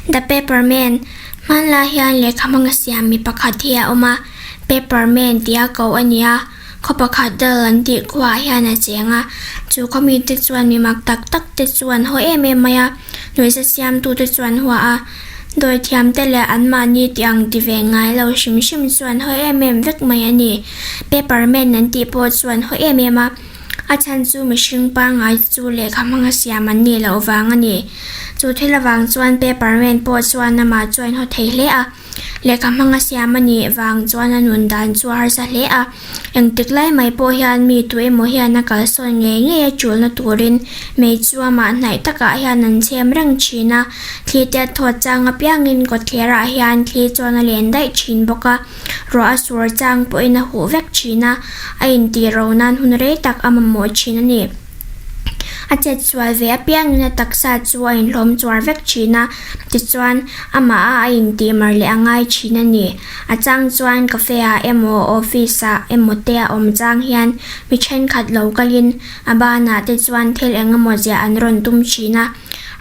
The Paper Man, Hmanlai hian lehkha hmanga siam mi pakhat hi a awm a, Paper Man tia ko a ni a, khaw pakhat dal an tih khuaah hian a cheng a, chu khaw mite chuan mi mak tak tak te chu an haw em em mai a, nuihza siamtute chu an hua a, dawithiam te leh anmahni tih ang ti ve ngai lo hrim hrim chu an haw em em vek mai a ni. Paper Man an tih pawh chu an haw em em a. A chhan chu mihring pangngai chu lehkha hmanga siam an nih loh vang a ni. Chu thil avang chuan paper man pawh chuan amah chu a inhaw thei hle a. Lehkha hmanga siam a nih vang chuan a nun dan chu a harsa hle a. Engtik lai mai pawh hian mi tu emaw hian a kalsawn ngei ngei a tulna turin mei chu amah hnaih takah hian an chhem reng thin a. Thli te a thawt chang apiangin kawtthlerah hian thli chuan a len daih thin bawk a. Ruah a sur chang pawhin a huh vek thin a, a intih ro nan hun rei tak a mamawh thin a ni. A chet sual ve apiangin a taksa chu a inhlawm chuar vek thin a, tichuan amah a a intih mar leh a ngai thin a ni. A chang chuan cafe ah emaw office ah emaw te a awm chang hian mi thenkhat lo kalin a banah te chuan thil engemaw ziah an rawn tum thin a,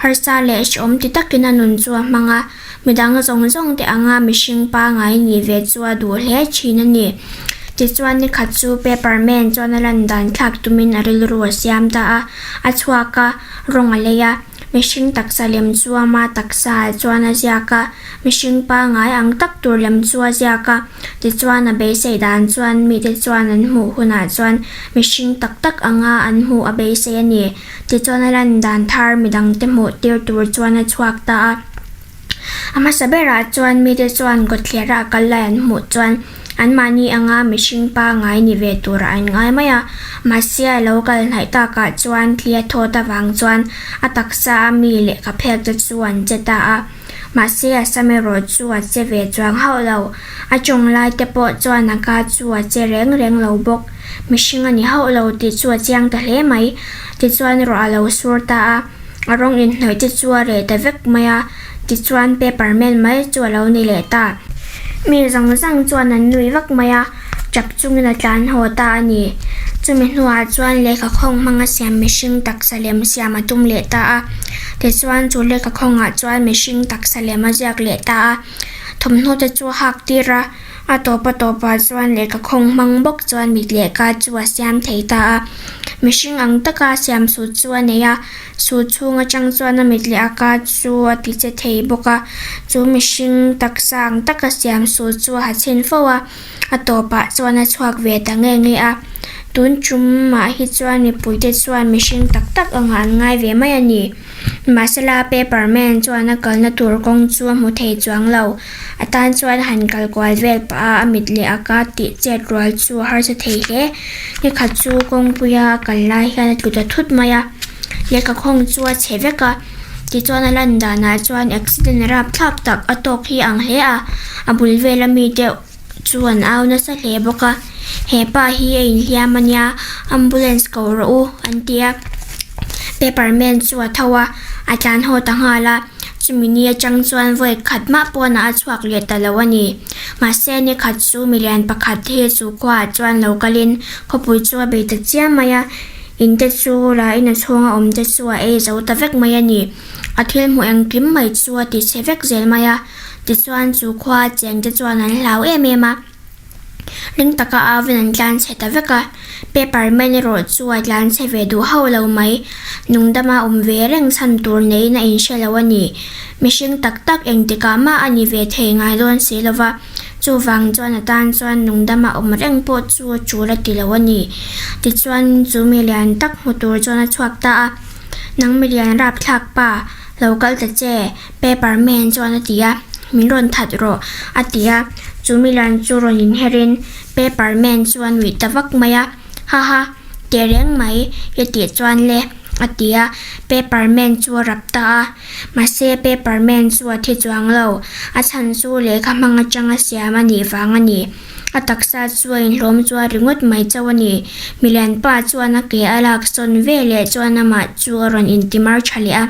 harsa leh hrehawm ti takin a nun chu a hmang a. Midang zawng zawng te anga mihring pangai nih ve chu a duh hle thin a ni. Tichuan nikhat chu paper man chuan a lan dan thlak tumin a rilru a siam ta a, a chhuak a, rawng a lei a, mihring taksa lem chu ama taksa ah chuan a ziak a, mihring pangai ang tak tur lem chu a ziak a, tichuan a beisei dan chuan mite chuan an hmuh hunah chuan mihring tak tak anga an hmuh a beisei a ni. Tichuan a lan dan thar midang te hmuh tir tur chuan a chhuak ta a. A hmasa berah chuan mite chuan kawtthler a kal lai an hmuh chuan anmahni anga mihring pangai ni ve turah an ngai mai a. Mahse a lo kal hnaih takah chuan thli a thawt avang chuan a taksa a mi lehkha phek te chu an che ta a. Mahse a sam erawh chu a che ve chuang hauh lo. A tawng lai te pawh chuan a ka chu a che reng reng lo bawk. Mihring a ni hauh lo tih chu a chiang ta hle mai. Tichuan ruah a lo sur ta a, a rawng inhnawih te chu a reh ta vek mai a, tichuan paper man mai chu a lo ni leh ta. Mi zawng zawng chuan an nui vak mai a, tap chungin a tlan haw ta a ni. Chumi hnuah chuan lehkha khawng hmanga siam mihring taksa lem siam a tum leh ta a, tichuan chu lehkha khawngah chuan mihring taksa lem a ziak leh ta a, thawmhnaw te chu a hak tir a. A tawp a tawpah chuan lehkha khawng hmang bawk chuan mit lehkha chu a siam thei ta a. Mihring ang taka siam sut chu a nei a, sut chhung atang chuan a mit leh a ka chu a ti che thei bawk a. Chu mihring taksa ang taka siam sut chu a ha chhin fo a, a tawpah chuan a chhuak ve ta nge nge a. Tun tumah hi chuan mipuite chuan mihring tak tak angah an ngai ve mai a ni. Mahsela paper man chuan a kalna tur kawng chu a hmu thei chuang lo. A tan chuan han kal kual vel pah a, a mit leh a ka tih chet rual chu a harsa thei hle. Nikhat chu kawngpuia a kal lai hian a tlu ta thut mai a, lehkha khawng chu a chhe vek a. Tichuan a lan danah chuan accident rapthlak tak a tawk hi ang hle a, a bul vela mi deuh chu an au nasa hle bawk a. He pa hi a inhliam a nia, ambulance ko rawh u an ti a. Paper man chu a tho a, a tlan haw ta nghal a. Chumi ni atang chuan vawi khat mah pawnah a chhuak leh ta lo a ni. Mahse ni khat chu milian pakhat hi chu khuaah chuan lo kalin khawpui chu a bei ta chiam mai a, in te chu la in a chhunga awm te chu a ei zo ta vek mai a ni. A thil hmuh engkim mai chu a ti chhe vek zel mai a, tichuan chu khua cheng te chuan an hlau em em a. Ring taka avin an tlan chhe ta vek a, paper man erawh chu a tlan chhe ve duh hauh lo mai. Nungdama awm ve reng chhan tur neiin a inhre lo a ni. Mihring tak tak engtikah mah a ni ve thei ngai dawn si lo va, chuvang chuan a tan chuan nungdama awm reng pawh chu a tul a ti lo a ni. Tichuan chu mi lian tak hmu tur chuan a chhuak ta a, Nang mi lian rapthlak pa, lo kal ta che, Paper man chuan a ti a, Min rawn that rawh, a ti a. Chu milan chu rawn inherin paper man chu a nuih ta vak mai a, Ha ha, teh reng mai, i tih chuan le, a ti a. Paper man chu a rap ta a. Mahse paper man chu a thi chuang lo, a chhan chu lehkha hmang atanga siam a nih vang a ni. A taksa chu a inhlawm chu a ringawt mai chauh a ni. Milianpa chuan a ke a lak sawn veleh chuan amah chu a rawn intimar tha leh a.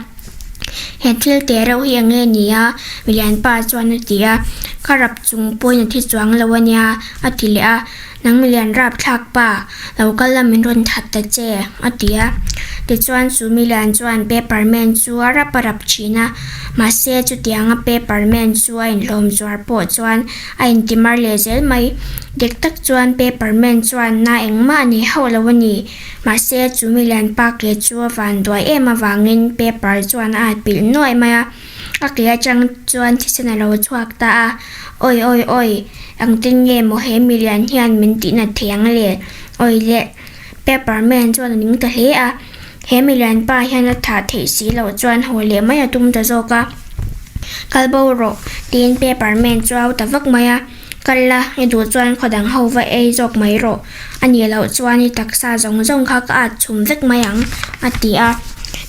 He thil teh reuh hi eng nge ni a? Milianpa chuan a ti a, Ka rap chung pawhin a thi chuang lo a nia, a ti leh a. Nang milian rapthlak pa, lo kal la min rawn that ta che, a ti a. Tichuan chu milian chuan paper man chu a rap a rap thin a, mahse chutianga paper man chu a inhlawm zuar pawh chuan a intimar leh zel mai. Dik tak chuan paper man chuan na engmah a nei hauh lo a ni. Mahse chu milian pa ke chu a van duai em avangin paper chuan a at pilh nuaih mai a. A ke atang chuan thisen a lo chhuak ta a, Awi awi awi, engtin nge maw he milian hian min tih nat thei ang le? Awi le, Pepper Man chuan a ning ta hle a, he milian pa hian a thah theih si loh chuan haw leh mai a tum ta zawk a. Kal bo rawh, tiin Pepper Man chu a au ta vak mai a, Kal la, i duh chuan khaw dang ho va ei zawk mai rawh, a nih loh chuan i taksa zawng zawng kha ka at chhum vek mai ang, a ti a.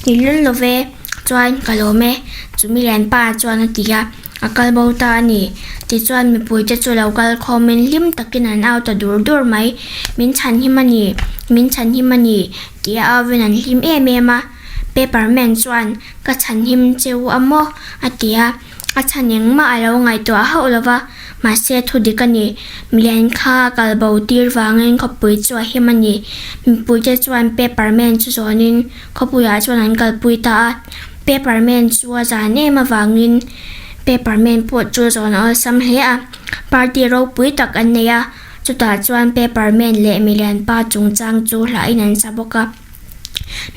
Ni lul lo ve. Chuan ka lawm e, chu milian pa chuan a ti a, a kal bo ta a ni. Tichuan mipuite chu lo kal khawmin hlim takin an au ta dur dur mai. Min chhan him a ni, min chhan him a ni, tia auvin an hlim em em a. Paper man chuan, Ka chhan him che u a maw? a ti a. A chhan engmah a lo ngaihtuah hauh lo va, mahse thu dik a ni. Milian kha a kal bo tir vangin khawpui chu a him a ni. Mipuite chuan Paper Man chu zawnin khawpuiah chuan an kalpui ta a. Paper Man chu a zan em avangin Paper Man pawh chu zawn a awlsam hle a. Party ropui tak an nei a, chutah chuan Paper Man leh milian pa chungchang chu hlahin an sa bawk a.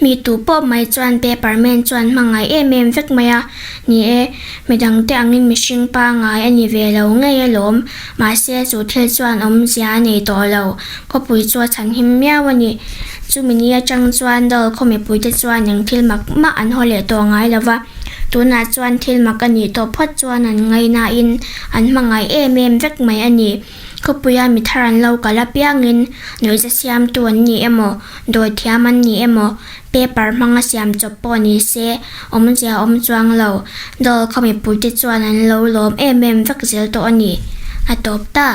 Mi tu pawh mai chuan paper man chuan hmangaih em em vek mai a, ni e, midang te angin mihring pangai a ni ve lo ngei alawm, mahse chu thil chuan awmzia a nei tawh lo, khawpui chu a chhanhim miau a ni. Chumi ni atang chuan Dal khaw mipuite chuan eng thil mak mah an haw leh tawh ngai lo va, tunah chuan thil mak a nih tawh phawt chuan an ngaihnain an hmangaih em em vek mai a ni. Khawpuia mi thar an lo kal apiangin nuihza siamtu an ni emaw, dawi thiam an ni emaw, paper hmanga siam chawp pawh ni se, awmzia awm chuang lo. Dawlkhaw mipuite chuan an lo lawm em em vek zel tawh a ni. A tawp ta.